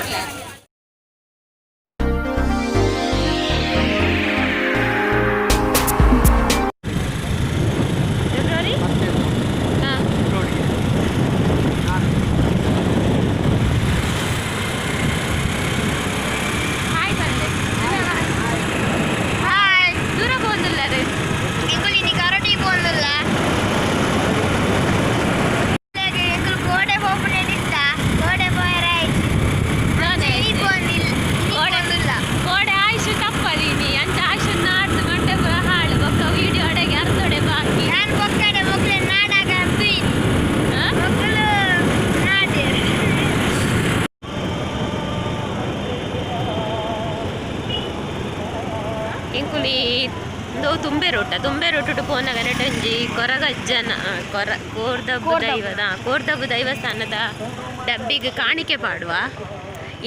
ಕೊರ್ಲೆ. ಫೆಬ್ರವರಿ. ಹಾಂ. ಹಾಯ್ ಬಂದೆ. ಹಾಯ್. ದೂರ ಪೋಂದಿಲ್ಲ ಅದು. ಎಂಕುಲು ಇನಿ ಕರಡಿ ಪೋಂದುಲ್ಲ. ಎಂಕುಲು ಕೋಡೆ ಪೋಪುನೆ ಇತ್ತ, ಕೋಡೆ ಪೋಯರ ಆಯ್ತು. ಇನಿ ಪೋಂದಿಲ್ಲ, ಇನಿ ಪೋಂದುಲ್ಲ. ಕೋಡೆ ಆಯುಷ್ ತಪ್ಪದೀನಿ ಅಂಚ ಆಯುಷ್ ನಾಡ್ದು ಮಂಡೆ ಪೂರ ಹಾಳು ಬೊಕ್ಕ ವೀಡಿಯೋ ಅಡೆಗೆ ಅರ್ಧೊಡೆ ಬಾಕಿ. ನಾನು ಬೊಕ್ಕಡೆ ಮೊಕ್ಲೆ ನಾಡಾಗ ಅಂತೂ ಹಾ? ಮಕ್ಕಳು ನಾಡೇರು. ಎಂಕುಲಿ ಇಂದು ತುಂಬೆ ರೋಟ, ತುಂಬೆ ರೋಟು ಪೋನಗ ನೆಟೊಂಜಿ ಕೊರಗಜ್ಜನ ಕೊರ ಕೋರ್ದಬ್ಬು ದೈವದ, ಕೋರ್ದಬ್ಬು ದೈವಸ್ಥಾನದ ಡಬ್ಬಿಗೆ ಕಾಣಿಕೆ ಪಾಡುವ.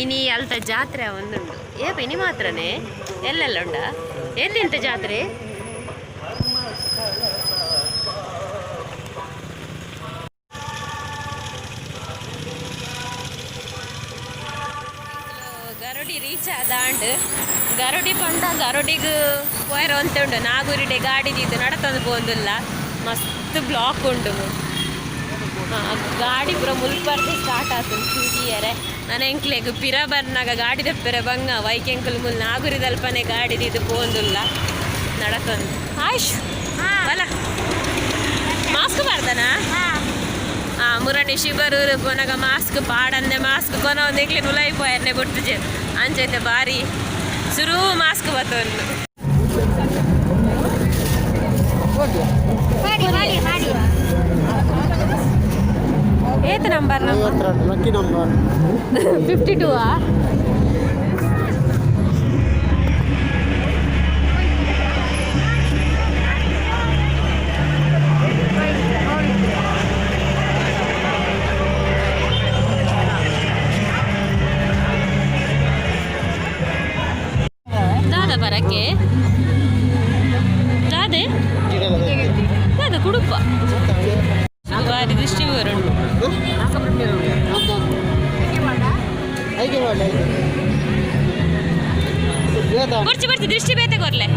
ಇನಿ ಅಲ್ತ ಜಾತ್ರೆ ಒಂದುಂಡು. ಏಪ ಇನಿ ಮಾತ್ರನೇ? ಎಲ್ಲೆಲ್ಲ ಉಂಡ? ಎಲ್ಲಿಂತ ಜಾತ್ರೆ? ಗರುಡಿ ರೀಚ್ ಆದಾಂಡ್. ಗರುಡಿ ಪಂಡ ಗರುಡಿಗ್ ಪೋಯರ ಒಂತೆ ಉಂಡು. ನಾಗುರಿಡೆ ಗಾಡಿ ದೀದು ನಡತಂದು ಪೋಂದುಲ್ಲ. ಮಸ್ತ್ ಬ್ಲಾಕ್ ಉಂಡು. ಗಾಡಿ ಪೂರ ಮುಲ್ಪರ್ದೆ ಸ್ಟಾರ್ಟ್ ಆತುಂಡು ತಿರ್ಗಿಯರೆ. ನನ ಎಂಕ್ಲೆಗ್ ಪಿರ ಬರ್ನಾಗ ಗಾಡಿ ದಪ್ಪೆರೆ ಬಂಗ ವೈಕ್. ಎಂಕುಲು ಮುಲ್ ನಾಗುರಿದಲ್ಪನೆ ಗಾಡಿ ದೀದು ಪೋಂದುಲ್ಲ ನಡತಂದು. ಆಯುಷ್ ಬಲ, ಮಾಸ್ಕ್ ಬರ್ದನಾ? ಆ ಮುರಣಿ ಶಿಬರೂರು ಪೋನಗ ಮಾಸ್ಕ್ ಪಾಡಂದೆ ಮಾಸ್ಕ್ ಕೊನ ಒಂದು ಎಂಕ್ಲೆ ನುಲೈ ಪೋಯರ್ನೆ ಬೊಟ್ಟುಜೆ. ಅಂಚೈತೆ ಬಾರಿ ಸುರು ಮಾಸ್ಕ್ ಬತ್ತೊಂದು. ಮಾಡಿ ಮಾಡಿ ಮಾಡಿ. ಏತ್ ನಂಬರ್ ನಮ್ಮ? Lucky number. 52 ಆ? ದಾದ ಬರಕ್ಕೆ ದಾದೆ ದಾದ ಕುಡುಪ ಬಾರಿ ದೃಷ್ಟಿ ಬರುಂಡು. ಐಕೆ ಮಾಡಿ. ಬರ್ಚಿ ಬರ್ಚಿ, ದೃಷ್ಟಿ ಬೇತೆ ಕೊರ್ಲೆ.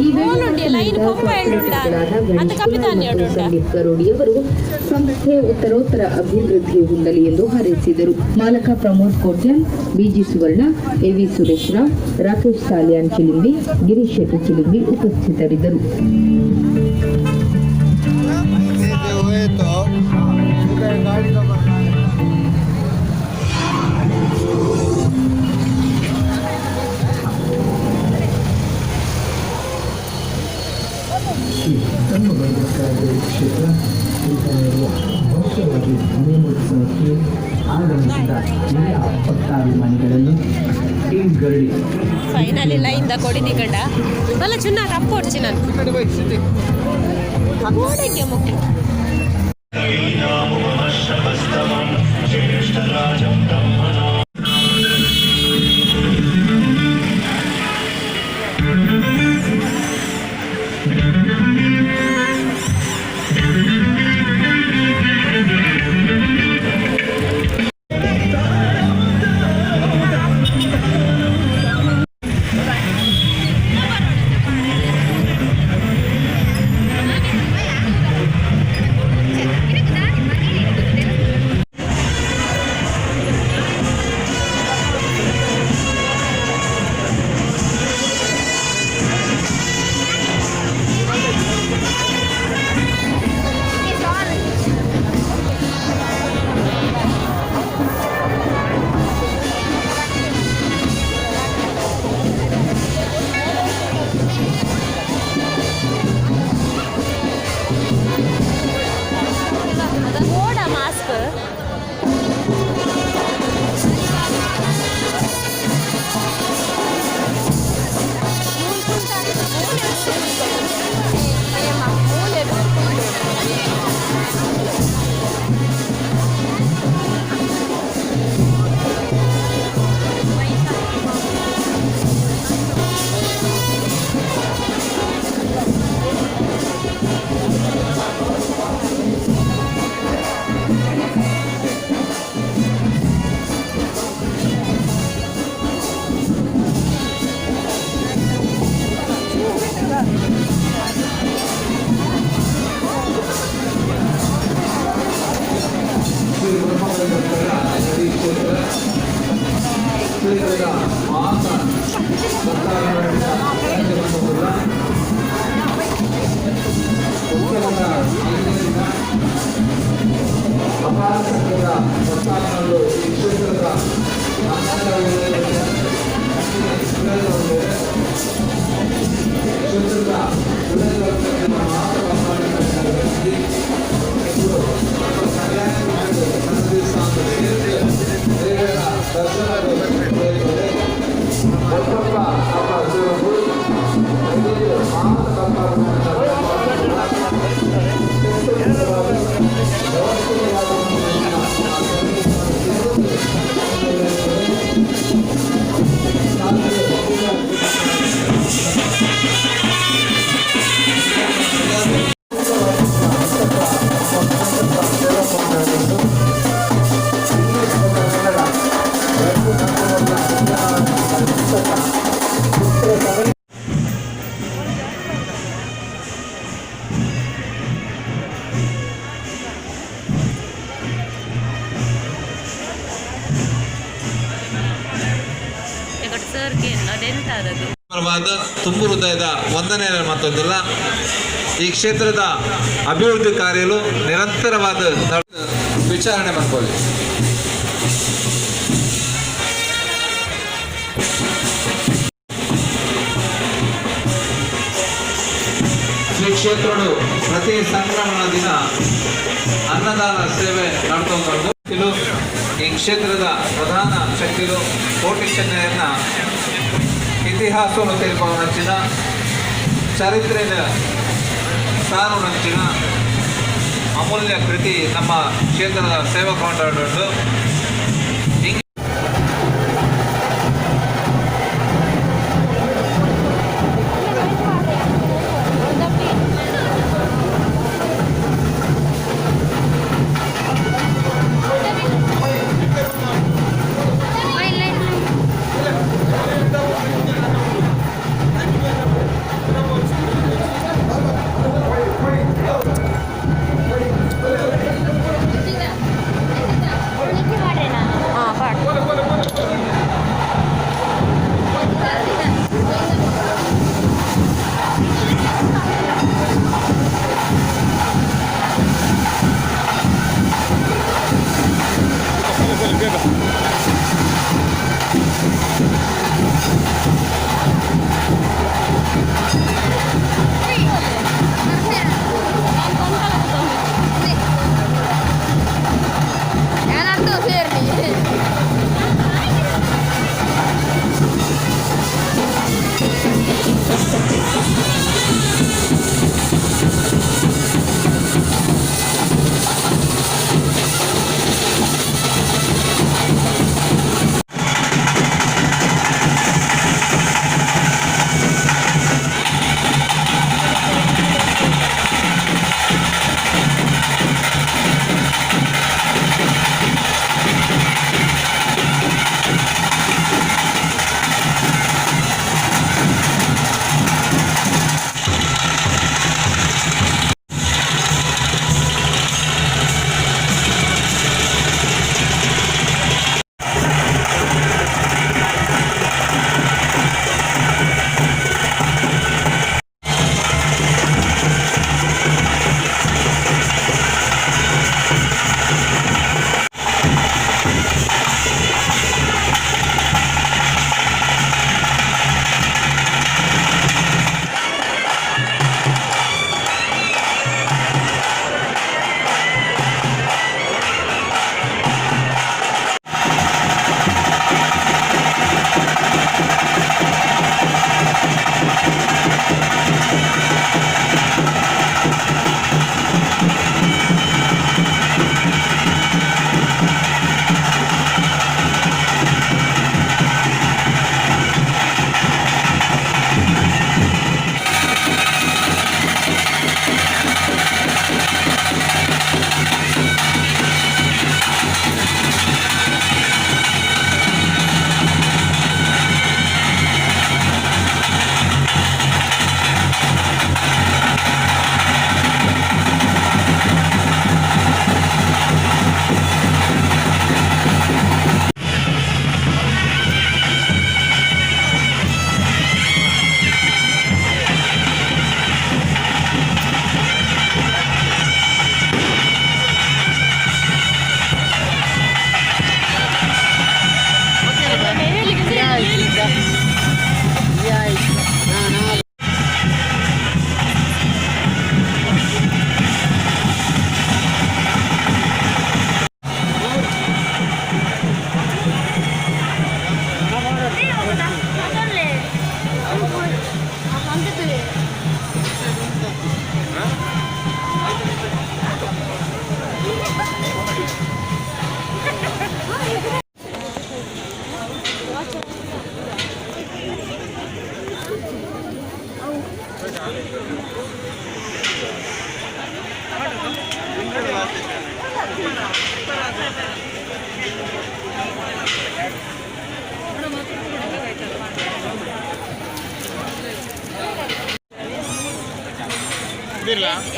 ಈ ವೇಳೆ ಓಲುಂಡಿ ಲೈನ್ ಪೊಪ್ಪ ಎಳ್ಳುಂಡ ಅತ್ತ ಕಪಿತಾನಿ ಮತ್ತು ಸಂದೀಪ್ ಗರೋಡಿಯವರು ಸಂಸ್ಥೆ ಉತ್ತರೋತ್ತರ ಅಭಿವೃದ್ಧಿ ಹೊಂದಲಿ ಎಂದು ಹಾರೈಸಿದರು. ಮಾಲಕ ಪ್ರಮೋದ್ ಕೋಟ್ಯಾನ್, ಬಿಜಿ ಸುವರ್ಣ, ಎವಿ ಸುರೇಶ್ ರಾವ್, ರಾಕೇಶ್ ಸಾಲಿಯಾನ್ ಚಿಲಿಂಬಿ, ಗಿರೀಶ್ ಶೆಟ್ಟಿ ಚಿಲಿಂಬಿ ಉಪಸ್ಥಿತರಿದ್ದರು. ಗಾಡಿ. ಶ್ರೀ ತಮ್ಮ ಕ್ಷೇತ್ರ ಇರುವ ಭವ್ಯವಾಗಿ ನೇಮೋತ್ಸವಕ್ಕೆ ಆಗಮಿಸಿದ ಎಲ್ಲ ಭಕ್ತಾಭಿಮಾನಿಗಳನ್ನು ಟೀಮ್ ಗರಡಿ ಫೈನಲಿ ಲೈನ್ the ಕೊಡಿ ನಿಗಂಡ ಬಲ್ಲ ಚುನ್ನ ತಪ್ಪೊಡ್ಚಿ ನಾನು ಓಡಕ್ಕೆ ಮುಕ್ಕು. ಎಕಡೆ ಸರ್ಗೆ ಅದೆಂತ ಅದದು? ಪರವಾದ ತುಂಬು ಹೃದಯದ ವಂದನೆಯನ್ನು ಮತ್ತೊಂದಿಲ್ಲ. ಈ ಕ್ಷೇತ್ರದ ಅಭಿವೃದ್ಧಿ ಕಾರ್ಯಲು ನಿರಂತರವಾದ ವಿಚಾರಣೆ ಮಾಡ್ಕೊಳ್ಳಿ. ಶ್ರೀ ಕ್ಷೇತ್ರಡು ಪ್ರತಿ ಸಂಕ್ರಮಣ ದಿನ ಅನ್ನದಾನ ಸೇವೆ ನಡ್ಕೊಂಡು, ಈ ಕ್ಷೇತ್ರದ ಪ್ರಧಾನ ಶಕ್ತಿಲು ಕೋಟಿ ಚೆನ್ನಯ್ಯನ ಇತಿಹಾಸವನ್ನು ತೀರ್ಪವನಂಚಿನ ಚರಿತ್ರೆಯ ಸಾರುನಂಚಿನ ಅಮೂಲ್ಯ ಕೃತಿ ನಮ್ಮ ಕ್ಷೇತ್ರದ ಸೇವಕ. ಹಾಂ, ಪಾಡ್. ಏನಾಗ್ತದೆ ಸೇರ್ಲಿ.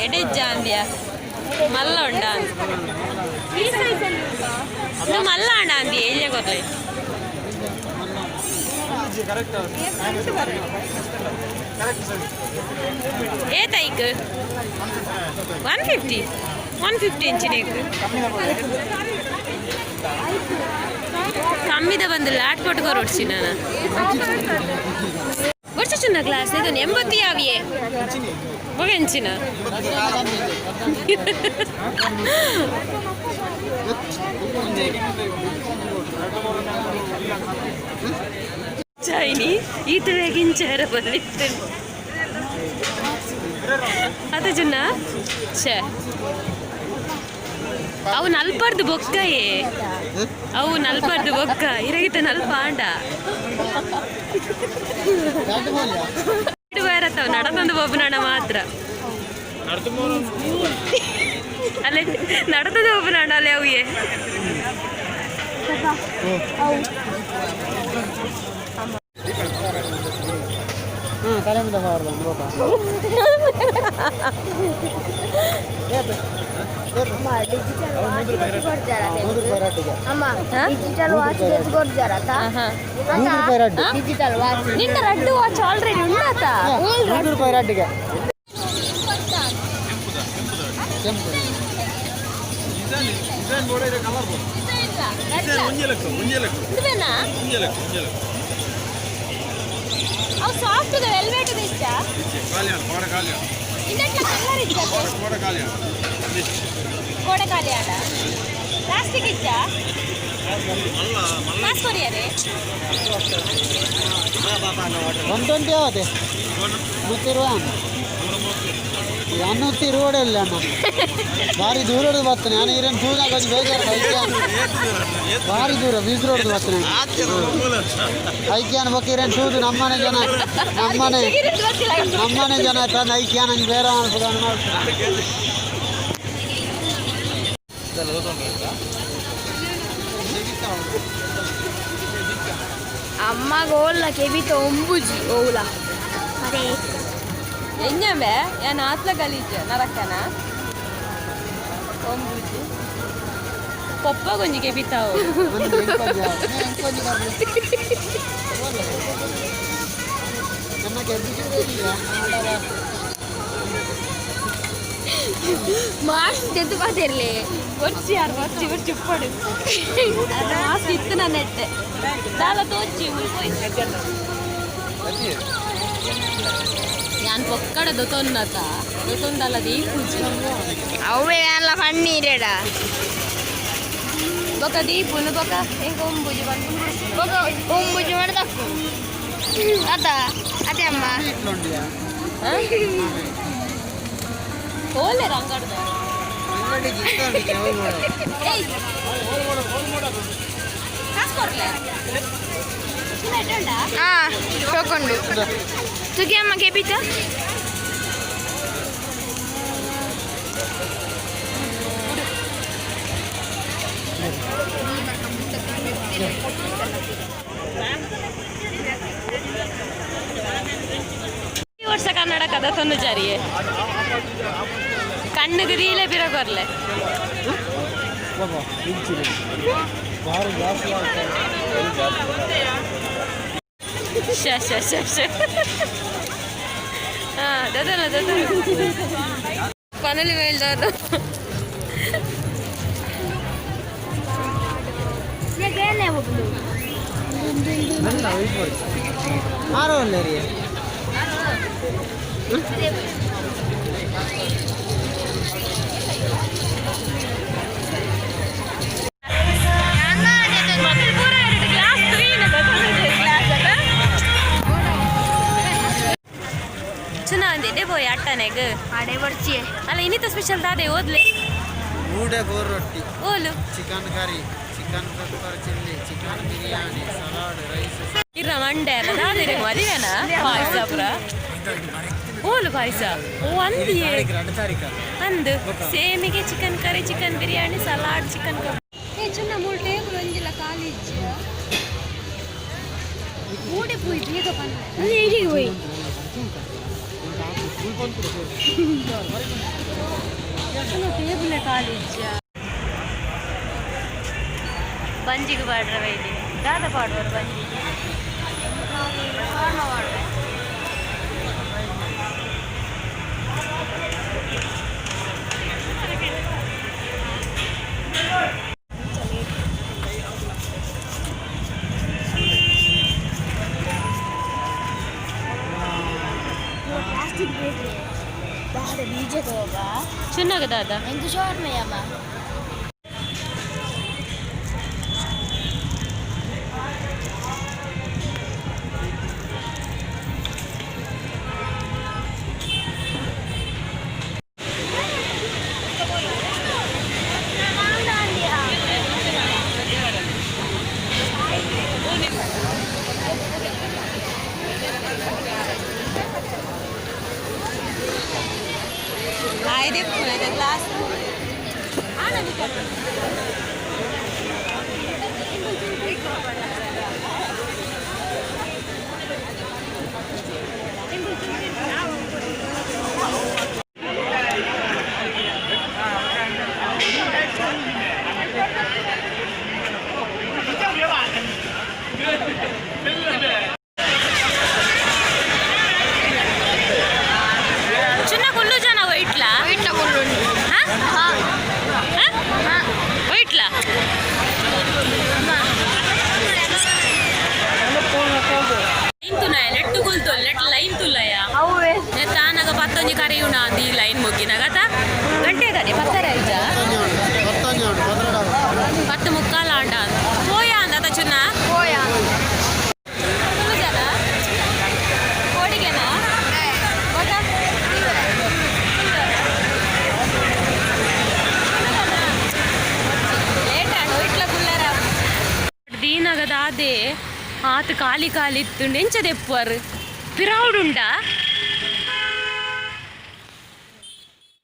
ಎಡೆಜ್ಜ ಅಂದ್ಯ ಮಲ್ಲ ಉಂಡ ಇದು ಮಲ್ಲ ಅಣ್ಣ ಅಂದಿ ಎಲ್ಲಿಯ ಗೊತ್ತೈ. ಏತೈಕ್ 150 150 ಇಂಚಿನೇಕ್ ಕಮ್ಮಿದ ಬಂದು ಲಾಟ್ ಪಟ್ಕೊ ರೊಡ್ಸಿ ನಾನು ವರ್ಷ ಚಿನ್ನ ಗ್ಲಾಸ್ ಇದು 80 ಯಾವಿಯೇ ಬೊಗೆಂಚಿನ. ಚೈನಿ ಈತುವೆಗಿಂಚರ ಬಂದಿತ್ತು ಅದ ಜುನ್ನ ಛೇ ಅವು ನಲ್ಪರ್ದು ಬೊಕ್ಕಯೇ ಅವು ನಲ್ಪರ್ದು ಬೊಕ್ಕ ಇರಗಿತ ನಲ್ಪ ಆಂಡ ಬರತ್ತವು ನಡತಂದು ಒಬ್ಬನಣ ಮಾತ್ರ ಅಲ್ಲೇ ನಡತದ ಒಬ್ಬನಣ ಅಲ್ಲೇ ಅವಿಯೇ. ಹಾಂ ತಲೆ ಮೇಲೆ ಬಾರ್ದು ಬೋಕ. ಡಿಜಿಟಲ್ 100 ರೂಪಾಯಿ ರಟ್ಟಿಗೆ. ಅಮ್ಮ, ಡಿಜಿಟಲ್ ವಾಚ್ ಕೊಡ್ತಾರತ? 100 ರೂಪಾಯಿ ರಡ್ಡು. Digital watch. ನಿನ್ನ ರಡ್ಡು ವಾಚ್ ಆಲ್ರೆಡಿ ಉಂಡಾತ. 100 ರೂಪಾಯಿ ರಡ್ಡಿಗೆ ಕೆಂಪು. ಅವು ಸಾಫ್ಟ್ ವೆಲ್ವೆಟ್ ಇಷ್ಟ. ಇನ್ನೆಟ್ಲ ಕಲರ್ ಇಷ್ಟ? ಕೋಡೆ ಖಾಲಿ ಆಡ ಪ್ಲಾಸ್ಟಿಕ್ ಇಷ್ಟ ಕಾಸು ಕೊರಿಯರೇ. 120 ಯಾವತ್ತೆ 120 ಅನ್ನೂತಿ ಇಲ್ಲ ಅಣ್ಣ. ಭಾರಿ ದೂರ ಹೊಡೆದು ಬರ್ತಾನೆ ನಾನು. ಇರೇನು ತೂದಾಗ కొంచెం ಬೇಜಾರು. ಐಕ್ಯಾನ್ ಭಾರಿ ದೂರ ಬೀಸ್ ರೋಡ್ ಬರ್ತಾನೆ. ಐಕ್ಯಾನ್ ಬೊಕ್ಕ ಇರೇನು ತೂದು ನಮ್ಮನೆ ಜನ ನಮ್ಮನೆ ನಮ್ಮನೆ ಜನ ತಂದು ಐಕ್ಯಾನ್ ಹಂಗೆ ಬೇರೆ ಅನ್ಸುದು ಮಾಡ್ತಾರೆ. ಅಮ್ಮ ಗೋಲ್ಲ ಕೆಬಿತ ಒಂಬುಜಿ ಓಲ ಅದೇ. ಎಂಜಂಬೆ ಯಾನ್ ಆತ್ಲ ಗಲೀಜ್ ನರಕ್ಕನ ಒಂಬುಜಿ ಪೊಪ್ಪ ಗೊಂಜಿಗೆ ಬಿತ್ತಾವು. ನನ್ನ ಕೆಬ್ಬಿಗೆ ಮಾಸ್ಕ್ ತೆದ್ದು ಬಾತಿರ್ಲಿ. ಒರ್ಚಿ ಯಾರು ಒರ್ಚಿ ಒರ್ಚಿ ಉಪ್ಪಡು ಮಾಸ್ಕ್ ಇತ್ತು ನನ್ನ ಎಟ್ಟೆ ದಾಲ ತೋಚಿ ಹೋಯ್ ಯಾನ್ ಪೊಕ್ಕಡ ದೊತೊನ್ನತ ದೊತೊಂದಲ್ಲ ದೀಪುಜಿ. ಅವೇ ಎಲ್ಲ ಫಣ್ಣೀರೇಡ. ಬೊಕ ದೀಪುನು ಬೊಕ ಎಂಕ ಒಂಬುಜಿ ಬಂದು. ಬೊಕ ಒಂಬುಜಿ ಮಾಡ್ದಕ್ಕು ಅದ ಅದೇ ಅಮ್ಮ. ಹೋಲೆ ರಂಗಡ್ದ. ಏಯ್ ಕಾಸು ಕೊಡ್ಲೆ. ಹಾ ತಕೊಂಡು ತುಗಿ ಅಮ್ಮ ಕೆಬಿತ. ಈ ವರ್ಷ ಕನ್ನಡ ಕದ ತೊಂದು ಜಾರಿಯೇ ಕಣ್ಣುಗೆ ರೀಲೆ ಬಿರ ಕೊರ್ಲೆ. ಭಾರಿ ಜಾಸ್ತಿ ಆಗ್ತದೆ. ಶ ಶ ಶ ಶ ಹಾ ದದಲ್ಲ ದದಲ್ಲ ಕೊನಲಿ ಮೇಲ್ದಾದ. ಆರು ಅಲ್ಲ ರೀ. ಪೂರ ಎರಡು ಗ್ಲಾಸ್ ಕ್ಲೀನ್ ಗ್ಲಾಸ್ ಅದ ಚುನಾ ಅಂದಿದೆ ಬೋಯ್ ಅಟ್ಟನೆಗ್. ಅಡೆ ಬರ್ಚಿ. ಅಲ್ಲ ಇನ್ನಿತ ಸ್ಪೆಷಲ್ ದಾದೆ ಓದ್ಲೆ. ಮೂಡೆ ಗೋರ್ ರೊಟ್ಟಿ. ಓಲು. Chicken curry, chicken pepper chilli, chicken biryani, salad, rice. ಇರ ಮಂಡೆ ಅಲ್ಲ ದಾದಿರೆ ಮದುವೆನಾ ಪಾಯಸ ಪುರ ಓಲು ಪಾಯಸ ಓ ಅಂದಿಯೇ. 2 ತಾರೀಕು. ಅಂದು ಸೇಮಿಗೆ chicken curry, chicken biryani, salad, chicken ಕಬಾಬ್. ಏ ಚುನ್ನ ಮೂರು ಟೇಬಲ್ ಒಂಜಿಲ್ಲ ಖಾಲಿ ಇಜ್ಜ. ಮೂಡೆ ಪೋಯ್ ಬೇಗ ಬಂದ. ಹೋಯ್. ಟೇಬಲ್ ಕಾಲಿಜ್ಜ ಬಂಜಿಗೆ ಪಾಡ್ರ ವೈದ್ಯ ದಾದ ಪಾಡುವರು ಬಂಜಿಗೆ. ಪ್ಲಾಸ್ಟಿಕ್ ಬೇಕು ದಾದ ಬೀಜ ತಗೋಬಾ. ಚೆನ್ನಾಗ ದಾದ. ಎಂಕು ಶೋರ್ಮೆಯಮ್ಮ. ಆಯ್ದೆ ಗ್ಲಾಸ್. ಚಿನ್ನ ಕುಲ್ಲು ಜನ ವೈಟ್ಲಾ? ಹಾ? ಹಾ? ವೈಟ್ಲಾ? ಲೈನ್ ತುಲಾಯ ನೆಟ್ಟು ಕುಲ್ತು ನೆಟ್ ಲೈನ್ ತುಲ್ಲಯ. ಅವೇ. ತಾನಾಗ ಪತ್ತೊಂಜಿ ಕರೆಯುಣ ಅಂದ್ ಈ ಲೈನ್ ಮುಗಿನಾಗ ತಾ ಗಂಟೆ ಇದ್ದಾನೆ ಪತ್ತರ ಇಜ್ಜ. ಪತ್ತೊಂಜಿ ಉಂಟು, 12. 10:45 ಆಂಡ ಅಂದ್ ಪೋಯ ಅಂದ ಅತ ಚುನ್ನ. ಹೋಯ. ಕುಲ್ಲು ಜನ ಕೋಡಿಗೆನಾ ಗೊತ್ತಾ? ಲೇಟ್ ಆಂಡ್ ಇಟ್ಲ ಕುಲ್ಲರ ದೀನಗದ ಅದೇ ಆತ ಖಾಲಿ ಖಾಲಿ ಇತ್ತು. ಎಂಚ ದೆಪ್ಪುವರು ಪಿರೌಡುಂಡಾ?